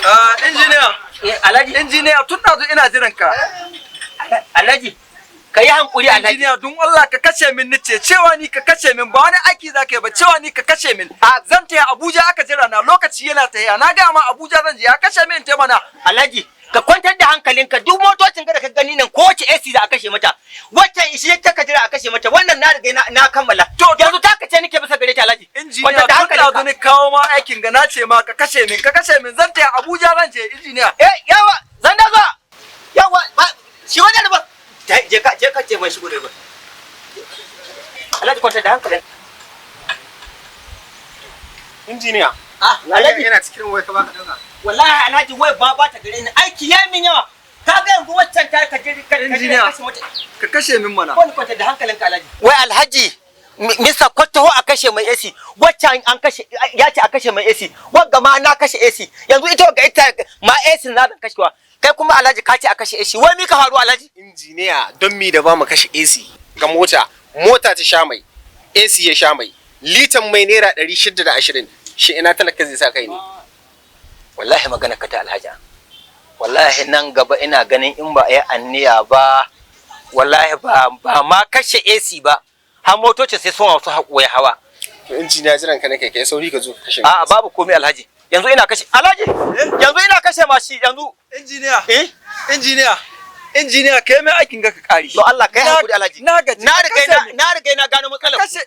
Ah, injiniya. Eh, Alhaji. Injiniya, tun ɗazu ina jiran ka. Alhaji, ka yi hankuri, Alhaji. Injiniya, don Allah ka kashe min, nice cewa ni ka kashe min, ba wani aiki za ka yi ba, cewa ni ka kashe min. Zan taya Abuja aka jira na, lokaci yana tahiya. Na gaya ma Abuja zan je, ya kashe min te mana. Alhaji, ka kwantar da hankalinka. Duk motocin da ka gani nan, kowace AC da a kashe mata. Waccan shi ta ka jira a kashe mata, wannan na riga na kammala. To, yanzu ta kace nake bisa gare ta, Alhaji. Injiniya, Kwantar da tun ɗazu hankalinka. ni kawo ma aikin ga, na ce ma ka kashe min, ka kashe min, zan taya Abuja zan je, injiniya. Eh, yawa, zan da zuwa. Yawa, ba shi wannan ba. Je ka, je ka ce mai shigo da ba. Alhaji, kwantar da hankalinka. Injiniya. Ah, Alhaji. Yana cikin wai ka baka dauka. Wallahi Alhaji, wai ba ta gare ni, aiki ya min yawa. Ka ga yanzu waccan ta ka je ka Injiniya. kashe mata. Ka kashe min mana. Wani, kwantar da hankalinka, Alhaji. Wai Alhaji, Mista Kwattaho a kashe mai AC, waccan an kashe, ya ce a kashe mai AC, wagga ma na kashe AC, yanzu ita wagga ita ma AC na zan kashewa. Kai kuma Alhaji, ka ce a kashe AC, wai mi ka faru, Alhaji? Injiniya, don mi da ba mu kashe AC ga mota, mota ta sha mai, AC ya sha mai, litan mai ₦620, shi ina talaka zai sa kai ne? Wallahi magana ka ta, Alhaji. Wallahi nan gaba ina ganin in ba a yi anniya ba, wallahi ba ma kashe AC ba, har motocin sai sun wasu haƙo ya hawa. To injiniya, jiran ka nake, kai sauri ka zo ka kashe. A'a, babu komai, Alhaji. Yanzu ina kashe, Alhaji. Yanzu ina kashe mashi yanzu. Injiniya. Eh? Injiniya. Injiniya, kai mai aikin ga ka kare. To Allah kai hakuri, Alhaji. Na gaji. Na riga Kashe na min. Na riga na gano matsalar. Kashe.